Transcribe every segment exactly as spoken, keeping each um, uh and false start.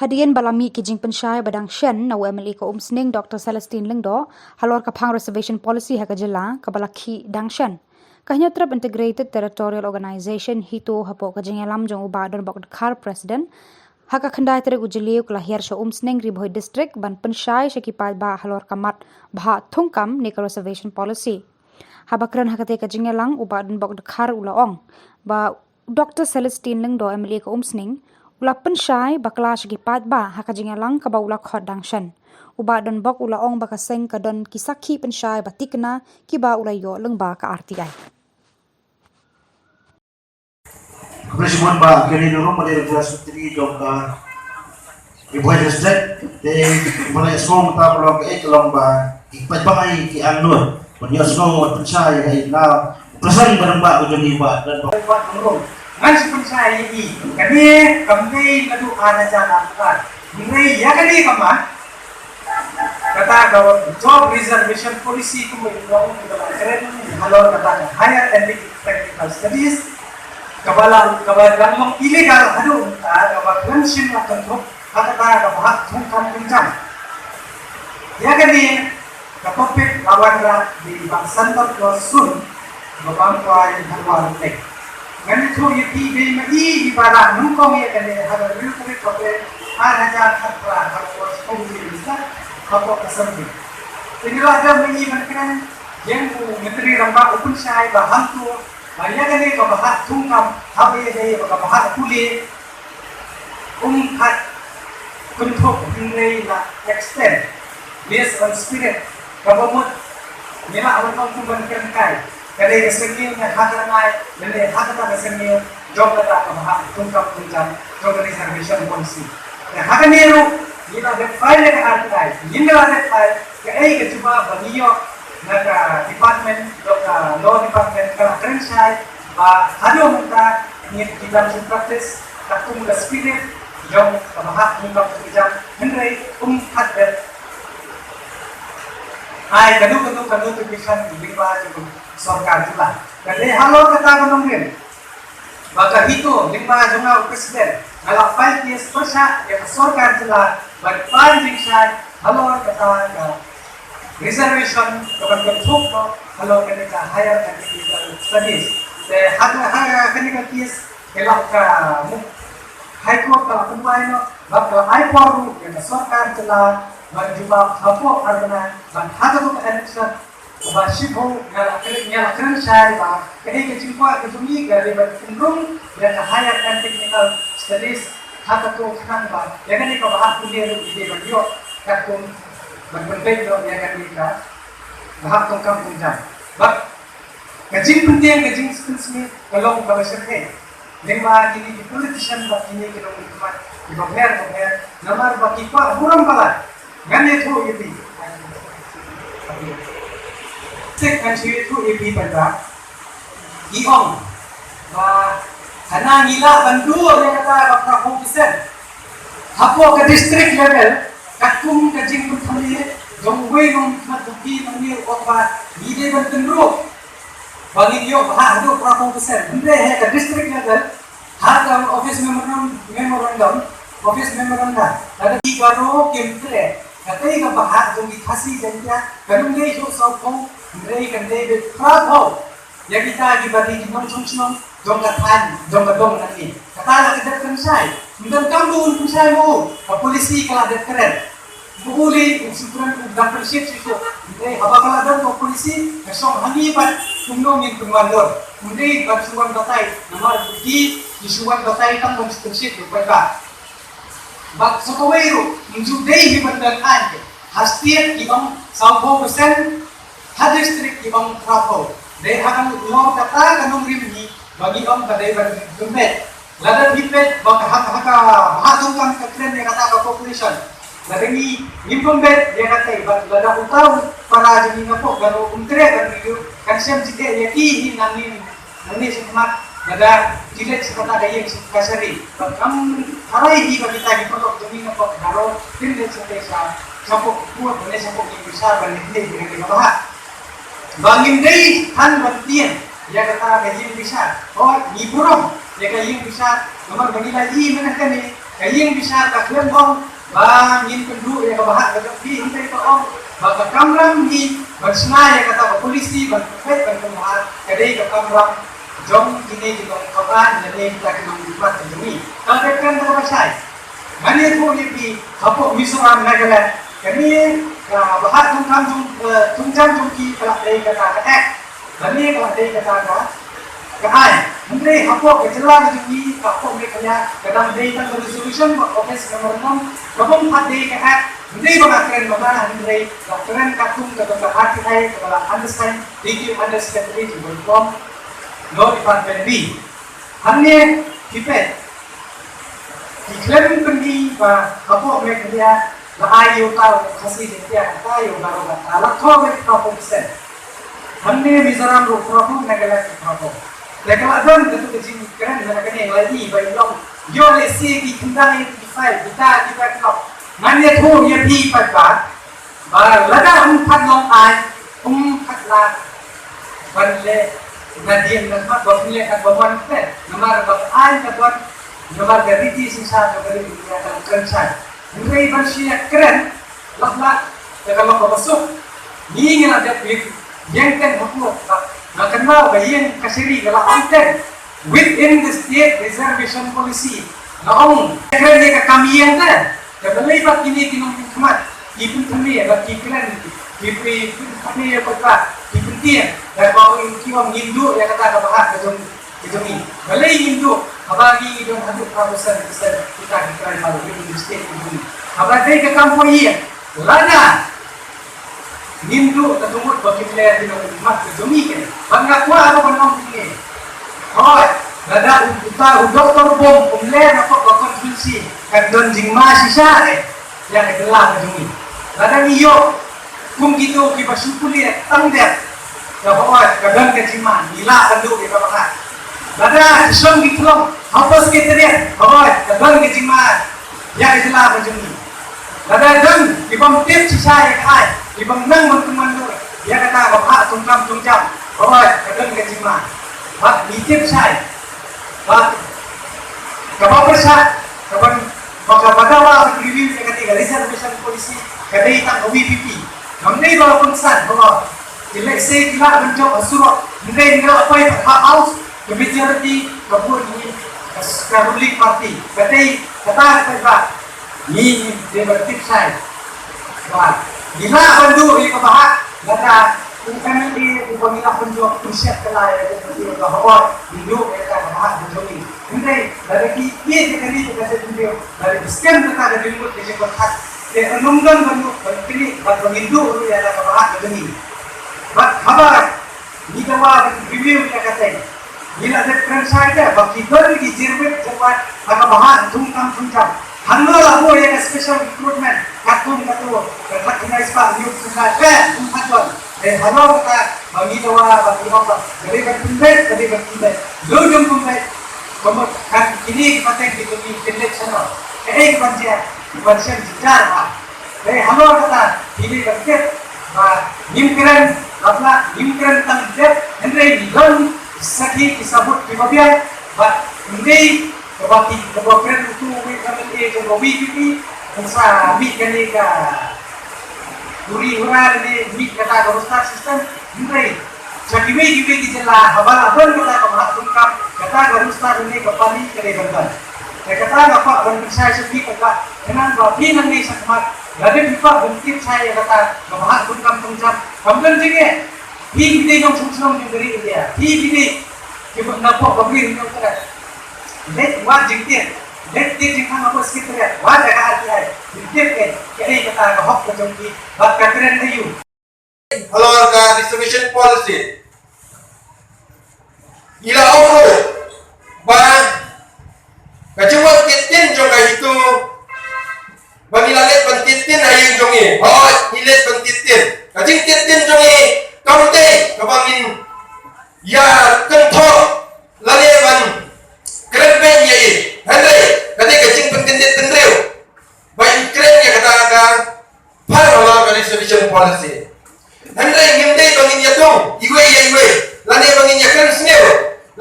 Hadien ba la mih ki jingpynshai ba dang shen na u M L A ka Umsning Doctor Celestine Lyngdoh halor ka phang reservation policy ha ka jylla kaba la khih dang shen, ka Hynñiewtrep Integrated Territorial Organization, HITO, hapoh ka jingïalam jong u Bah Donbok Dkhar, President, ha ka khyndai tarik u Jylliew ka la hiar sha Umsning, Ri Bhoi District ban pynshai sha ki paidbah halor ka mat bhah thungkam ne ka reservation policy. Haba kren ha katei ka jingïalang, u Bah Donbok Dkhar u la ong ba Doctor Celestine Lyngdoh, M L A ka Umsning, u la pynshai bakla sha ki paidbah ha ka jingïalang kaba u la khot dang shen. U Bah Donbok u la ong ba ka seng ka don ki sakhi pynshai ba thikna kiba u la ïoh lyngba ka R T I. Khublei shibun Bah Kenny Nurung, Manager General Secretary jong ka Ri Bhoi District. Te ba la ïasngew mynta ka long kaei, ka long ba i paidbah ki angnud ban ïasngew, ban pynshai ïa i na u President ba rangbah ka jong i, Bah Donbok. Bah Nurung, ngan shu pynshai ïa i. Kane kam dei naduh ar hajar arphew ar. Hynrei ïa kane ka mat, kata ka job reservation policy kumba i ong, ka la kren halor kata ka higher and technical studies, kaba la, kaba dang long illegal haduh mynta, kaba khlem shym la kynthup ha kata ka bhah thungkam thungjam. Ïa kane ka topic la wanrah da i Bah Santokor Sun, ba bam kwai Hynriew Tarik. Ngan ïathuh ïa phi, dei ma i iba rah nyngkong ïa kane ha ka hynriew tarik ka April ar hajar khatphra, ha ka por sngewbha minister hapoh ka Assembly. Te ngi la dep ma i ban kren, ïa u Myntri Rangbah u pynshai ba hangto, ba ïa kane ka bhah thungkam, haba ïadei bad ka bhah pule, um pat kynthup, hynrei la extend, based on spirit, kaba mut ngi la wan ong kumban kren kai, ka dei ka syrngiew ne ha ka rngai, ne ha kata ka syrngiew jong kata ka bhah thungkam thungjam jong ka reservation policy. Te ha kane ruh ngi la dep file ïa ka R T I, ngi la dep file, kaei ka jubab ba ngi ïoh na ka department, jong ka law department, ka la kren shai ba haduh mynta ngi, ki dang shu practice katkum ka spirit jong ka bhah thungkam thungjam, hynrei um pat dep ai kano kano ka notification lyngba jong ka sorkar jylla. Ka dei halor kata ka nongrim ba ka HITO lyngba jong nga u President, nga la file case pyrshah ïa ka sorkar jylla ban pan jingshai halor kata ka reservation kaban kynthup noh halor kane ka higher and technical studies. Te ha ka, ha kane ka case, ka la, ka High Court ka la kumbai noh, bad ka la ai por ruh ïa ka sorkar jylla ban jubab hapoh ar bnai, bad ha kato ka election kaba shiphew, nga la kren, nga la kren shai ba kaei ka jingkwah ka jong ngi ka dei ban pynrung ïa ka higher and technical studies ha kato, khnang ba ïa kane ka bhah pule ruh ngi dei ban ïoh katkum ban pynbeit noh ïa kane ka bhah thungkam thungjam. Bad ka jingpynthiang, ka jingpynsmit ka long kaba shyrkhei. Lyngba kine ki politician bad kine ki nongmihkhmat kiba pher bapher, namar ba ki kwah burom palat. Ngan ïathuh ïa phi. Sek, ngan shu ïathuh ïa phi paidbah. Ki ong ba hana ngi lah ban dur ïa kata ka phraphew percent hapoh ka district level, katkum ka jingpynthame jong uwei u nongmihkhmat, u P N U, u ong ba ngi dei ban pynrung ba ngin ïoh bhah haduh phraphew percent. Hynrei ha ka district level, ha ka office memorandum, memorandum, office memorandum, lada ki Garo kim treh, katei ka bhah jong ki Khasi Jaiñtia kan ym dei shuh sawphew, hynrei kan dei beit phraphew. Ïa kita kiba dei ki nongshong shnong jong ka thaiñ, jong ka dong nangne. Kata la ka dep pynshai. Ym donkam ba un pynshai mo, ka policy ka la dep kren. Ba u lei u shu kren, u dang pynshit shuh shuh. Hynrei haba ka la don ka policy, ka shong ha ngi pat kumno ngin pynwandur. Ym dei ban shu wan batai, namar ki, ki shu wan batai tang ban shu pynshit ïa u paidbah. Bad sa kawei ruh, ym ju dei hi ban don aiñ. Ha state ki ong sawphew percent, ha district ki ong phraphew. Dei ha ka long kata ka nongrim hi ba ngi ong ka dei ban pynbeit. Lada phi peit ba ka ha, ha ka bhah thungkam ka kren ïa kata ka population. Lada ngi, ngim pynbeit ïa kata, bad lada uta u para jong ngi napoh Garo um treh ban review, kan shem jingeh ïa ki hi nangne. Nangne shakhmat lada ki leit sha kata ka ïing kashari, bad kam tharai hi ba kita ki paralok jong ngi napoh Garo kin leit shatei sha, shapoh court ne shapoh ïing bishar ban leit leit ïa kane ka bhah. Ba ngim dei than ban tieng ïa kata ka ïing bishar. Hooid, ngi burom ïa ka ïing bishar, namar ba ngi la ïohi mynta kane Ka ïing bishar ka khlem ong ba ngin pynduh ïa ka bhah ka jong phi, hynrei ka ong ba ka kamram ngi ban shna ïa kata ka polisi ban pynpait ban pynbha ka dei ka kamram jong kine ki nongthoh aiñ lane kita ki nongmihkhmat ka jong ngi. Ka dei kan da ba shai. Ngan ïathuh ïa phi hapoh Mizoram, Nagaland, kane ka bhah thungkam jong, eh, thungjam jong ki ka la dei kata ka act. Lane ka la dei kata ka, ka aiñ. Hynrei hapoh ka jylla ka jong ngi, hapoh Meghalaya, ka dang dei tang ka resolution bad office memorandum, ka bym pat dei ka act. Hynrei ba nga kren mynta, hynrei la kren katkum kata ka R T I, kaba la undersign, dei ki under secretary jong ka Uniform Law Department B. Hangne, ki peit. Ki khlem pynmih ba hapoh Meghalaya la ai ïa uta u Khasi Jaiñtia, uta ïa u Garo, uta la thoh ba phra phew percent. Hangne Mizoram ruh phra phew, Nagaland phra phew. Te ka la don katu ka jingkren na kane, la ïohi ba ïoh lehse ki khyndai, ki file, kita ki backlog. Ngan ïathuh ïa phi pat ba Ba lada um pat long aiñ, um pat lah ban leh nadien, namar ba um leh katba mon phet, namar ba aiñ ka don, namar ka riti shisha ka bari ka kren shai. Hynrei ban shu ïa kren, lah lah, ka long kaba suk. Ngi ngi la dep ïeng teng hapoh, ba nga kynmaw ba ïeng kashari ka la ong teng. Within the state reservation policy, nga ong, kren ïa ka kam ïeng te, te balei ba kine ki nongmihkhmat ki pynthame, ba ki kren, ki pynthame ïa ka, ki pyntieng, da ba ki ong ngin duh ïa kata ka bhah ka jong, ka jong ngi. Balei ngin duh, haba ngi don haduh ka percent, percent kita ki kren ba within the state ki jong ngi. Haba dei ka kam poi ïeng, lada Ngim duh ka jingmut ba kin leh ïa ki nongmihkhmat ka jong ngi kane. Bad nga kwah ruh ban ong kine. Hooid, lada u, uta u Doktor Bom um leh na pdeng ka constituency, kan don jingma shisha eh ïa ka jylla ka jong ngi. Lada ngi ïoh kum kito kiba shu pule tang dep, ka hooid ka don ka jingma, ngi lah ban duh ïa kaba bha. Lada ki shong ki khlong hapoh Secretariat, hooid ka don ka jingma ïa ka jylla ka jong ngi. Lada don ki bym tip shisha ïa ka aiñ, ki bym nang ban kynmaw ïa kata ka bhah thungkam thungjam, hooid ka don ka jingma. Bad ngi tip shai ba kaba pyrshah, kaba, ba kaba dawa ban review ïa kata ka reservation policy ka dei tang ka V P P. Ngam dei ba la pynsan, hooid. Ki lehse ki lah ban jop ha surok, hynrei hynrei la poi pat ha House, ka majority ka bun hi ka, ka ruling party. Ka dei kata ka paidbah. Ngi dei ban tip shai ba ngi lah ban duh ïa ka bhah, lada u M L A uba ngi lah ban jop u shet ka la ïa ka, ka hooid ngi duh ïa ka bhah ka jong ngi. Hynrei lada ki ïeit ïa kane ka jingmut, lada ki skhem kata ka jingmut ka jingpyrkhat, te ka nongdon ban duh ban kynnoh ban, ban ngin duh ruh ïa ka bhah ka jong ngi. Bad haba ngi dawa ban review ïa kata, ngi la dep kren shai te ba ki don ki jingbit jingbat ha ka bhah thungkam thungjam. Hangno la buh ïa ka special recruitment katkum kato ka khatkhynde spah hynñiew phew khyndai, ym pat don. Te halor kata ba ngi dawa ba ngi ong ba ka dei ban pynbeit, ka dei ban pynbeit. Lada ym pynbeit, ka mut kan kine ki pateng ki jong ngi kin leit shano? Kaei kaban jia? Kaban shem jynjar bha. Te halor kata ngi dei ban tip ba ngim kren lap lap, ngim kren tang dep, hynrei ngi don sakhi ki sabut kiba biang ba ym dei kaba ki, kaba kren utu u M L A jong ka V P P, kan sa mih kane ka duri hura lane mih kata ka roster system, hynrei sha kiwei kiwei ki jylla haba la don kata ka bhah thungkam, kata ka roster lane ka pali ka dei ban don. Te kata nga kwah ban pynshai sha phi, kata khnang ba phi nangne shakhmat lada phi kwah ban tip shai ïa kata ka bhah thungkam thungjam, kam don jingeh. Phi ki dei nongshong shnong jong ka ri India, phi ki dei kiba na pdeng ka ri India. Leit wad jingtip, leit tip jingkhang hapoh Secretariat, wad da ka R T I, jingtip eh kaei kata ka hok ka jong ki bad ka kren aïu. Halor ka reservation policy, ngi la ong ruh ba ka jingwan ktien jong ka HITO ba ngi la leit ban ktien ha ïing jong ngi. Hooid, ngi leit ban ktien. Ka jingktien jong ngi kam dei kaba ngin ïa kynthoh lane ban kren beiñ ïa i. Hynrei ka dei ka jingpynkyndiat bynriew ba in kren ïa kata ka phar halor ka reservation policy. Hynrei ngim dei ba ngin ïa dung iwei ïa iwei, lane ba ngin ïa kren sniew,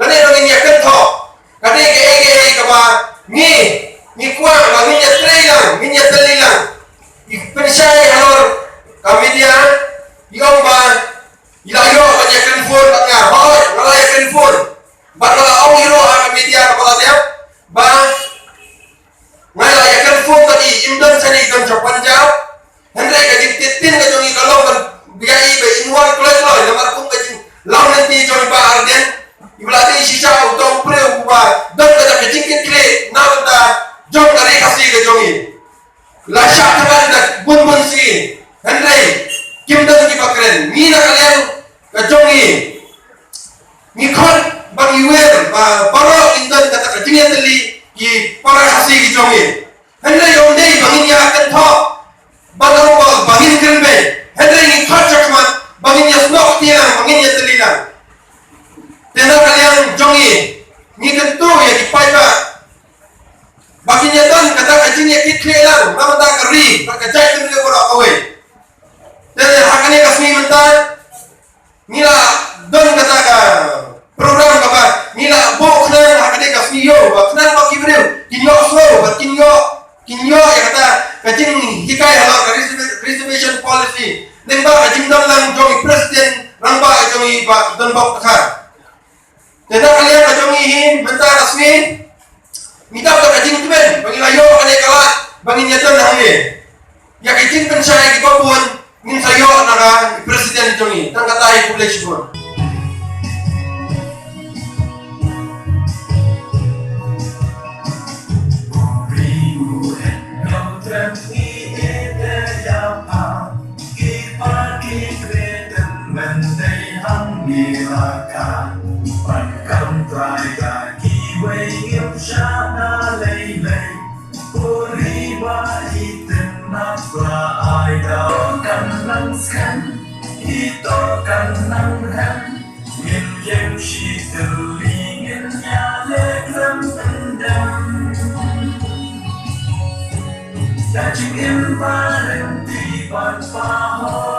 lane ba ngin ïa kynthoh. Ka dei kaei kaei kaba ngi, ngi kwah Chapan jam, hynrei ka jingtied tin ka jong i ka long ban biang i ba in wan kloi kloi, namar kum ka jinglaw lynti jong i Bah Ardent, i ba la dei shisha uta u briew uba don kata ka jingkitkhlieh na ka bynta jong ka ri Khasi ka jong i. La shah thngan da bun bun sien, hynrei kim don kiba kren. Ngi na ka liang ka jong i, ngi khot ba ngi wer ba baroh ngin don kata ka jingïatylli ki para Khasi ki jong i. Hynrei ym dei ba ngin ïa kynthoh ba nang ba, ba ngin kren beit. Hynrei ngi khot shakhmat ba ngin ïa snoh kti lang, ba ngin ïatylli lang. Te na ka liang jong i, ngi kyntu ïa ki paidbah ba kin ïa don kata ka jingïakitkhlieh lang na ka bynta ka ri bad ka jaitbynriew baroh kawei. Te ha kane ka sngi mynta ngi la don kata ka program kaba ngi la buh khnang ha kane ka sngi ïew, ba khnang ba ki briew kin ïohsngew, ba kin ïoh, kin ïoh ïa kata ka jinghikai halor ka reserva-, reservation policy lyngba ka jingdon lang jong i President Rangbah jong i Bah Donbok Dkhar. Te na ka liang ka jong i hi mynta ka sngi ngi dap da ka jingkmen ba ngi la ïoh kane ka lad ba ngin ïa don hangne. Ïa ka jingpynshai kiba bun ngin sa ïoh na ka President jong i. Tang kata hi, khublei shibun. Ki party ki kren mynta hangne la ka ban kam trai da kiwei ngim shah na lei lei. Ko ri ba i tynnak ba ai da kan nang skhem, i to kan nang rhem. Ngin ïeng shi tylli ngin ïaleh khlem pyndem. Da jingim ba ryntih bad ba hok.